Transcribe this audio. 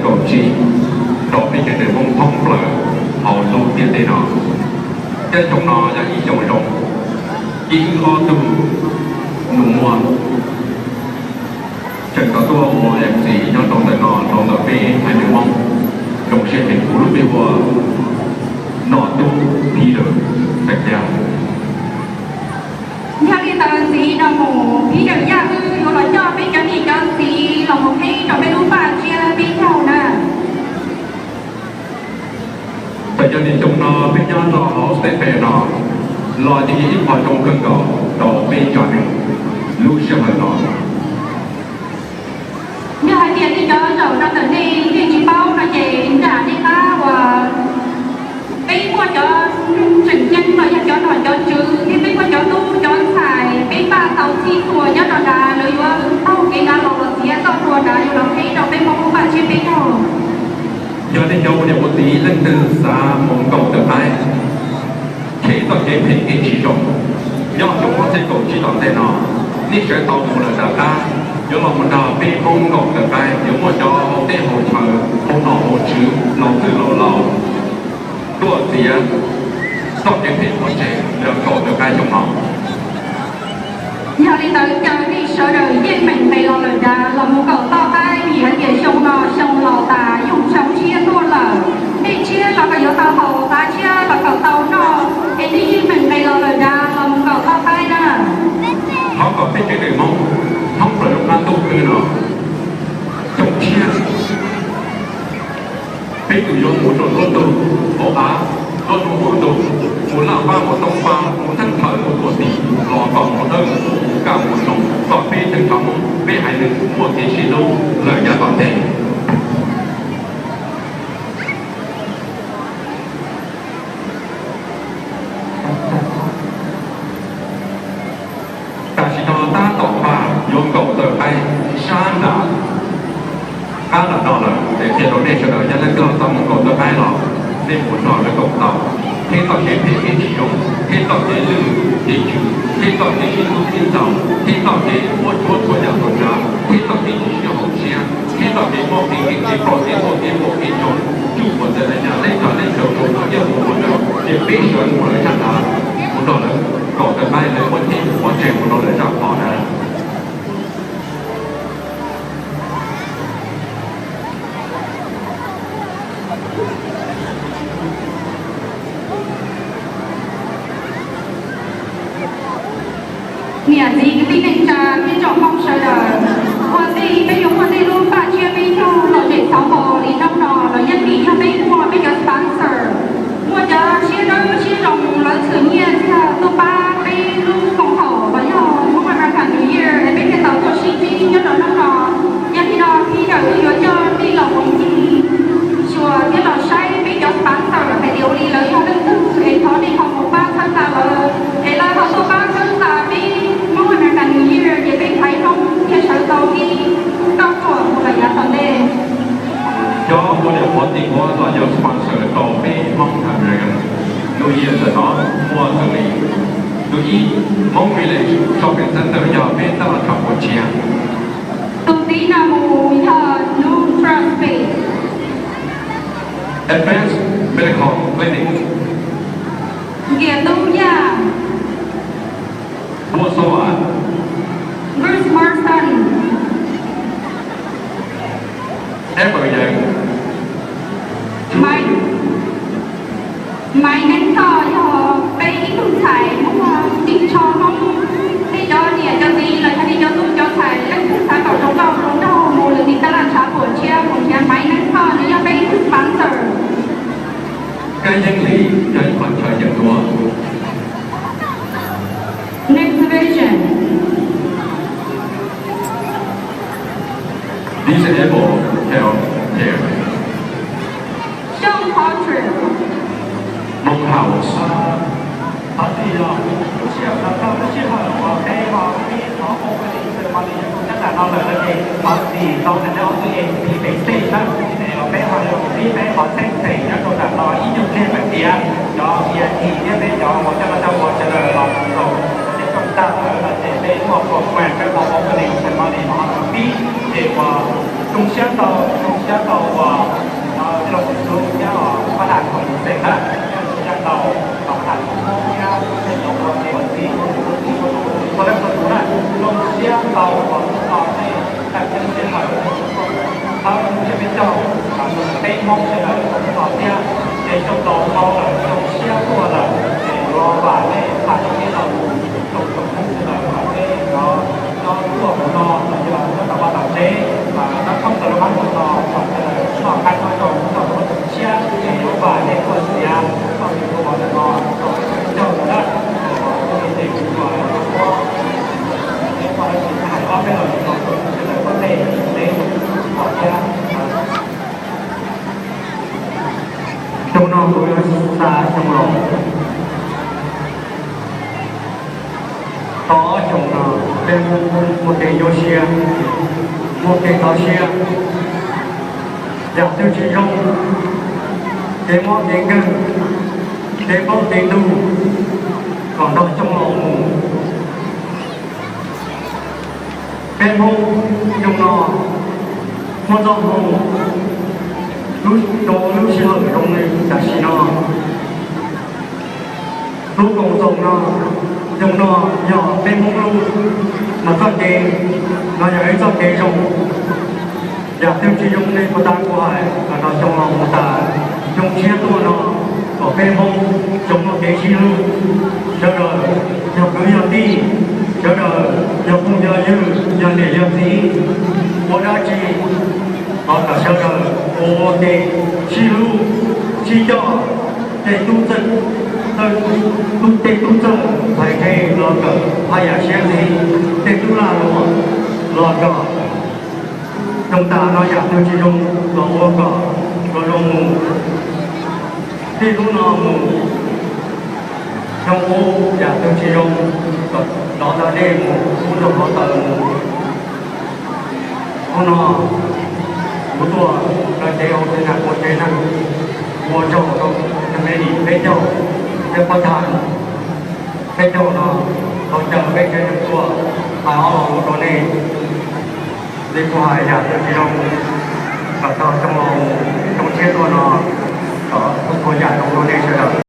kaum tsib rau peb tsev neeg Hmoob thoob plaws hauv lub ntiaj teb no. Tej xyoo no yog ib xyoo zoo, ib wb ob tug nus muag tseem tau tuaj ua MC nyob rau ntawm no rau ntawm peb haiv neeg Hmoob. Zoo siab heev, kuv lub npe hu ua Nom Tub Peter Xeem Yaj. Yog li ntawd ntxiv no mus Peter Yaj wb yuav los coj peb cov niam cov txiv los mus qhib rau peb lub paj tsiab peb caug na. Txawm yog li xyoo no peb nyob rau hauv State Fair no los yeej yog ib qho zoo kawg nkaus rau peb cov neeg lub sij hawm no. Yog hais tias nej cov zaum no ntawm nej, nej tsis paub no ces nram nej qab uas peb muaj cov tseem ceeb los yog cov nom cov tswv thiab peb muaj cov tub cov ntxhais peb npaj tau txhij txhua nyob rau nrad, lawv yuav taug kev nrad los los txiav txoj hlua nrad yuav los qhib rau peb Hmoob lub paj tsiab peb caug. Yog nej cov ua niam ua txiv leej twg xav mus nkaum ntawm qaib, cheem txoj kev phem kev tsis zoo, nyob xyoo ob txhiab kaum tsib tom ntej no, nej sawv tau mus lawm nram qab, yuav los mus nrog peb Hmoob nkaum ntawm qaib, yuav muaj cov hauv teb hauv chaw, hauv nom hauv tswv, laus twj laus laus tuaj txiav txoj kev phem pov tseg los nkaum ntawm qaib xyoo no. Yog li ntawd caw nej sawv daws yeej meem nqes los lawm nrad los mus nkaum toj qaib, vim hais tias xyoo no xyoo laus tas yoog tshav tshiab tuaj lawm. Nej tshiab los kom yuav tau haus, qav tshiab los kom tau noj, es nej yeej meem nqes los lawm nrad los mus nkaum toj qaib na. Thov kom peb tsev neeg Hmoob thoob plaws lub qab ntuj khwb no, xyoo tshiab peb tus yuav mus rau nruab ntug, hauv av, nruab hnub hauv ntuj, mus laj pab mus toob pab, mus theeb thawv mus tuam tim, los kom mus dawb mus kub mus kaj mus zoo, kom peb tseem tshuav Hmoob peb haiv neeg muaj kev sib hlub lawm yav tom ntej. Tam sim no tab tom npaj yuav nkaum ntawm qaib sab nram qab nram no lawm, es qhia rau nej sawv daws yog leej twg xav mus nkaum ntawm qaib los nej mus nrog lawv nkaum tau, thiab txoj kev phem kev tsis zoo, thiab txoj kev lwj kev tswv, thiab txoj kev sib hlub sib ntxaug, thiab txoj kev muab tsuab txhua yam txhua tsav, thiab txoj kev tsis sib haum siab, thiab txoj kev muaj kev kev tsis ploj kev tuaj kev muaj kev nyoog, tsuj puas txawv txawv nyaj leej tag leej tsaus rau txhua tiaj txhua hmo ntawd, ces peb sawv mus lawm zaj nrad, mus nrog lawv nkaum ntawm qaib, lawv muab teb mus pov tseg mus rau lawv zaj qhov na. Niam txiv kwv tij neej tsa thiab tsoom Hmoob sawv daws, ua ntej peb yuav muaj tej lub paj tsiab peb caug lom zem txhov hmo li hnub no los yeej vim yog peb muaj peb cov sponsor, muaj cov siab dawb siab zoo lawv txhawm nyiaj txiag tuaj pab peb lub koom haum los yog Hmoob American New Year es peb thiaj tau tuaj sib ntsib nyob rau hnub no. Yog li no Peter wb yuav coj nej los koom ncig xyuas thiab los saib peb cov sponsor hais tias ua li lawv yog leej twg es thov nej ho mus pab txhawb nqa lawv, es lawv ho tuaj pab txhawb nqa peb Hmoob American New Year ces peb haiv Hmoob thiaj sawv tau ib nkauj ruam mus lawm yav tom ntej. Cov ua niam qhuav tij qhuav los yog sponsor rau peb Hmoob American New Year ntawm no muaj xws li: tus ib, Hmoob Village Shopping Center yog peb tab laj tshav puas tshiab. Tus tib no mus yog New Trust Space, Advanced Medical Clinic, Nkias Tub Yaj, Npua Xau Vam, Bruce Marston, Ever Young, Maiv, Maiv Neeb Thoj yog peb ib tug ntxhais muaj tib tsho Hmoob. Nej cov niam cov txiv los yog nej cov tub cov ntxhais leej twg xav kom zoo nkauj zoo nraug mus lwm tus tab laj tshav puas tshiab mus nrhiav Maiv Neeb Thoj, nws yog peb ib tug sponsor. Kab Yeeb Lis yog ib qhov chaw yem duab. Next Vision, Disabled Health Care, Xyooj Patrick, Hmoob House. Thov txim yog lub sij hawm no tau lub sij hawm uas peb ho pib thov opening ceremony nyob rau sab nram no lawm no ces thov txim rau ntawm nej ob tug MC pem stage na, es uas peb ho yuav pib peb qhov txheej pem nyob rau nram no ib nyuag pliag pem tiav, cov VIP thiab peb cov uas coj los coj ua sawv daws los rau peb tag lawm no ces peb muaj program peb qhov opening ceremony no ho tau pib, ces uas Zoo siab tau, zoo siab tau uas tij laug Xyooj Tub thiab Paj Ham Khoom Xeem na, zoo siab tau Paj Ham Hmoob thiab tej cov ua niam ua txiv, ua leej ua tus na, zoo siab tau uas hnub no nej tag kis sij hawm thawb thiab peb caug, peb Hmoob sawv daws hnub no thiab, ces xyoo laus tau lawm, xyoo tshiab tuaj lawm, ces yuav vam nej tham tau ib lo lus rau tsoom Hmoob sawv daws kom peb cov nyob tuaj hauv no los yog nyob tom vaj tom tsev, nyob thoob plaws lub qab ntuj no kom sawv daws noj qab nyob zoo, noj qab ntuj tshiab, es yuav vam nej tuaj txiav txoj kev hlub ntawm no rau peb caug ntawm na. Ces kuv hais ob peb lo lus rau tsoom Hmoob sawv daws kom nej, nej pom thiab. Xyoo no kuv yuav xa xyoo laus. Tau ob xyoos no peb Hmoob muaj kev nyuaj siab, muaj kev txaus siab, yam twg tsis zoo, kev mob kev nkeeg, kev qaub kev ntuj, kom nrog xyoo laus mus. Peb Hmoob xyoo no muaj txoj hmoo rau lub sij hawm zoo li tam sim no. Lub koom txoos no, xyoo no yog peb Hmoob lub, mas txoj kev no yog ib txoj kev zoo. Yam twg tsis zoo li puag ta kuv hais los nrog xyoo laus mus tas, xyoo tshiab tuaj no kom peb Hmoob tsuas muaj kev sib hlub, sawv daws yog kwv yog tij, sawv daws yog phooj yog ywg, yog niam yog txiv, ua dab tsi los kom sawv daws ua ua ke sib hlub sib coj, tej tub txawj, tej tub txawj hais tseg los kom haj yam siab ntxiv, tej tub lag luam los kom zoo tas no, yam twg tsis zoo los ua kom zoo mus. Tij hnub no mus, xyoo ub yam twg tsis zoo los rov ntawm nej mus ub nraug hluav taws mus. Hnub no kuv tuaj rau cev hauv tsev neeg ua tsev neeg, ua tsaug rau me nim peb caug thiab pab thas peb caug no tau caw peb tsev neeg tuaj hais ob lo lus rau nej. Li kuv hais yam twg tsis zoo, kom tau xyoo laus xyoo tshiab tuaj no kom txhua yam zoo rau nej sawv daws.